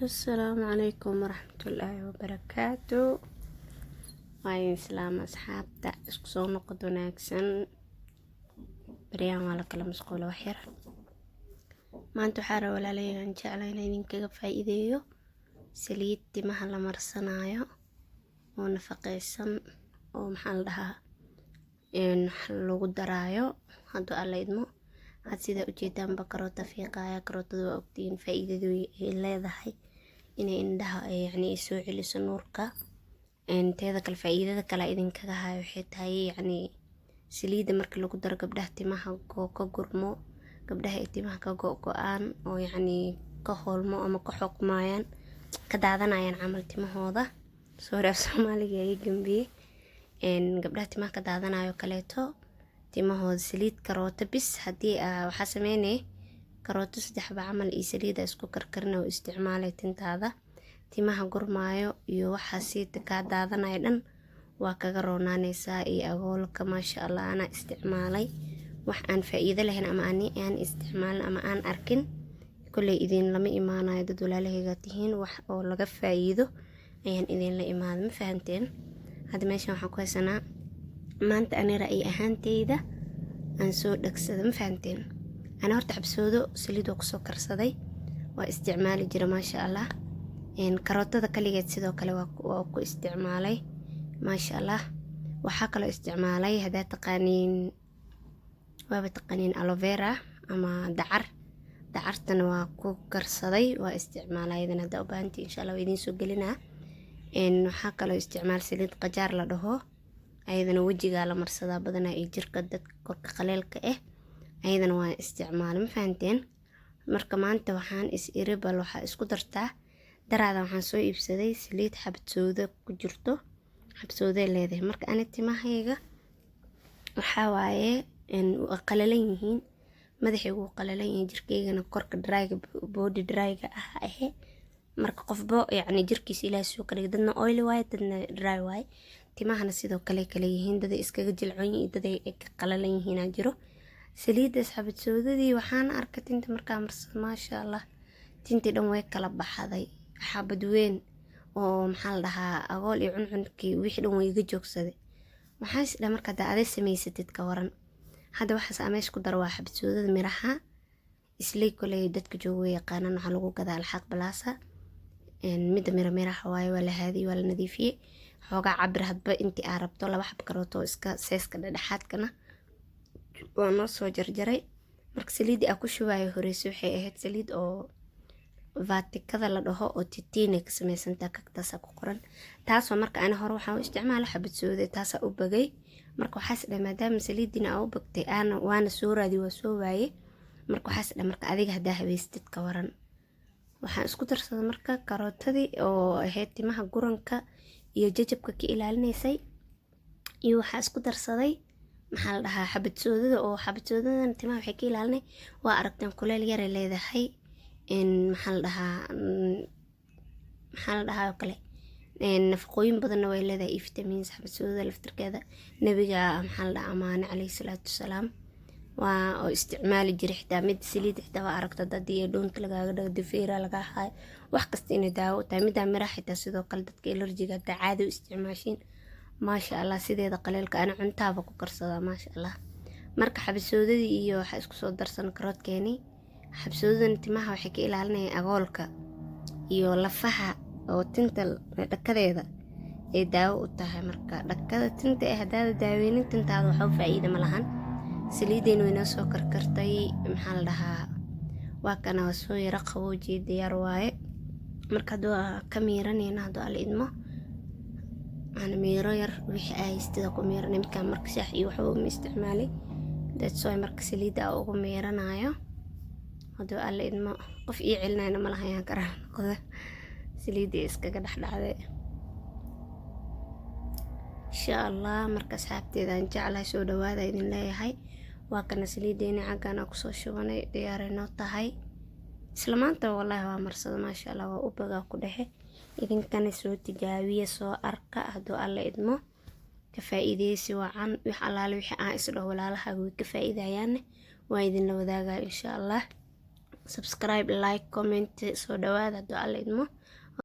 Asalaamu calaykum waraxmatullaahi wabarakaatu. Waa idin islaam asxaabta, isku soo noqod wanaagsan. Baryahan waa la kala mashquula wax yar. Maanta waxaa raba, walaalayaan jeclaa, inaan idinkaga faa'iideeyo saliid timaha la marsanaayo oo nafaqeysan, oo maxaa la dhahaa, lagu daraayo hadduu Alla idmo. Had sidaa ujeedaanba karoota fiiqaya. Karootada waa ogtihiin faa'iidadu ay leedahay, inay indhaha yacni ay soo celiso nuurka. Teeda kale, faa'iidada kale idinkaga hayo waxay tahay, yacni saliidda marka lagu daro, gabdhaha timaha ka gurmo, gabdhaha ay timaha ka go-go-aan oo yacni ka hoolmo ama ka xoqmayaan, ka daadanayaan camal timahooda. Sorry, af Soomaaliga iga gambiyey. Gabdhaha timaha ka daadanayo kaleeto timahooda, saliid karooto bis haddii waxaa sameynay karooto saddexba camal iyo saliida isku karkarina oo isticmaalay tintaada, timaha gurmaayo iyo waxaasi kaa daadanayo dhan waa kaga roonaanaysaa, iyo agoolka. Maasha Allah, anaa isticmaalay. Wax aan faa'iido lahayn ama ani aan isticmaalin ama aan arkin, kolley idin lama imaanayo. Dad walaalahayga tihiin, wax oo laga faa'iido ayaan idinla imaaday, ma fahanteen? Hadda meeshan waxaan ku haysanaa maanta ani ra'yi ahaanteyda aan soo dhagsado, ma fahanteen? Ana horta xabsoodo saliid waa kusoo karsaday, waa isticmaali jira, maasha Allah. Karootada kaligeed sidoo kale waa ku isticmaalay, maasha Allah. Waxaa kaloo isticmaalay, haddaa taqaaniin, waaba taqaaniin, aloe vera ama dacar. Dacartana waa ku karsaday, waa isticmaalay iyadana. Haddaa u baahantii, insha Allah waa idiin soo gelinaa. Waxaa kaloo isticmaal saliid qajaar la dhaho, ayadana wejigaa la marsadaa badanaa iyo jirka dadka korka qaleelka ah, ayadana waa isticmaalay, ma fahanteen? Marka maanta waxaan is iri, bal waxaa isku dartaa. Daraada waxaan soo iibsaday saliid xabsooda ku jirto, xabsooday leedahay. Marka ani timahayga waxaa waaye waa qalalan yihiin, madaxaygu wuu qalalan yahay, jirkaygana korka dryga, body dryga ah ahe. Marka qofba yacni jirkiisa Ilaahay suu ka dhigay, dadna oily waaye, dadna dry waaye. Timahana sidoo kale kale yihiin, daday iskaga jilcoon yihiin, daday ka qalalan yihiin aa jiro. Saliiddaas xabadsoodadii waxaan arkay tinta markaa marsado, maasha Allah, tintii dhan way kala baxday. Xabad weyn oo maxaa la dhahaa, agool iyo cuncunkii wixii dhan way iga joogsaday. Waxaan is dhahay, marka haddaa aday samaysatid ka waran? Hadda waxaas aa meesha ku daro waa xabadsoodada miraha islay. Koley dadka jooga way yaqaanaan, waxaa lagu gadaa Alxaaq Balaasa. Midda mira miraha waaye, waa la haadiyey, waa la nadiifiyey. Xoogaa cabir hadba intii aa rabto. Laba xab karooto oo iska seeska dhexdhexaadkana waa noo soo jarjaray. Marka saliiddii aa ku shubayo horeyse waxay ahayd saliid oo Vatikada la dhaho oo titiinay ka samaysantaa, kagtaasaa ku qoran. Taasoo marka ani hore waxaan u isticmaala xabad sooda, taasaa u bagay. Marka waxaas dhahay, maadaama saliiddiina aa u bagtay, aana waana soo raadi, waa soo waaye. Marka waxaas dhahay, marka adiga haddaa habeystid ka waran? Waxaan isku darsaday marka karootadii oo ahayd timaha guranka iyo jajabka ka ilaalinaysay, iyo waxaa isku darsaday, maxaa la dhahaa, xabad soodada. Oo xabad soodadana timaha waxay ka ilaalinay, waa aragteen, kuleel yaray leedahay. Maxaa la dhahaa, maxaa la dhahaa oo kale, nafaqooyin badanna way leedahay iyo vitamins. Xabad soodada laftirkeeda nabiga, maxaa la dhahaa, amaane caleyhi salaatu wasalaam, waa oo isticmaali jiray. Xitaa mid saliid xitaa waa aragta, haddii dhuunta lagaaga dhago, difeera lagaa haayo, wax kasta inay daawo u tahay. Middaa miraha xitaa sidoo kale, dadka allergyga haddaa caadi u isticmaashiin, maasha Allah. Sideeda qaleelka ana cuntaaba ku karsadaa, maasha Allah. Marka xabadsoodadii iyo waxaa isku soo darsan karoodkeenii. Xabsoodadana timaha waxay ka ilaalinayaan agoolka iyo lafaha oo tinta dhakadeeda ay daawo u tahay. Marka dhakada tinta ee haddaada daaweynin, tintaada waxba faa'iida ma lahan. Saliideyna way noo soo karkartay, maxaa la dhahaa, waa kana, waa soo yaro qaboojiye, diyaar waaye. Marka hadduu ka miiranayna, hadduu Alla idmo, aan miiro yar wixii aa haystida ku miiranay midkaan. Marka shaax iyo waxba uma isticmaalay, that's why marka saliidda aa ugu miiranayo. Hadduu Alla idmo, qof ii celinayna ma lahayaan karaa noqda, saliiddii iskaga dhexdhacday, insha Allah. Marka asxaabteeda aan jeclahay, soo dhawaada idin leeyahay. Waa kana saliideeni caggan aa kusoo shubanay, diyaaray noo tahay. Isla maanta wallaahi waa marsada, maasha Allah, waa u bagaa ku dhexe. Idinkana soo tijaabiya, soo arka, hadduu Alla idmo ka faa'iideysi wacan. Wax allaale wixii aan isdhaho walaalahaaga way ka faa'iidayaanne, waa idinla wadaagaya, insha Allah. Subscribe, like, comment, soo dhawaada. Hadduu Alla idmo,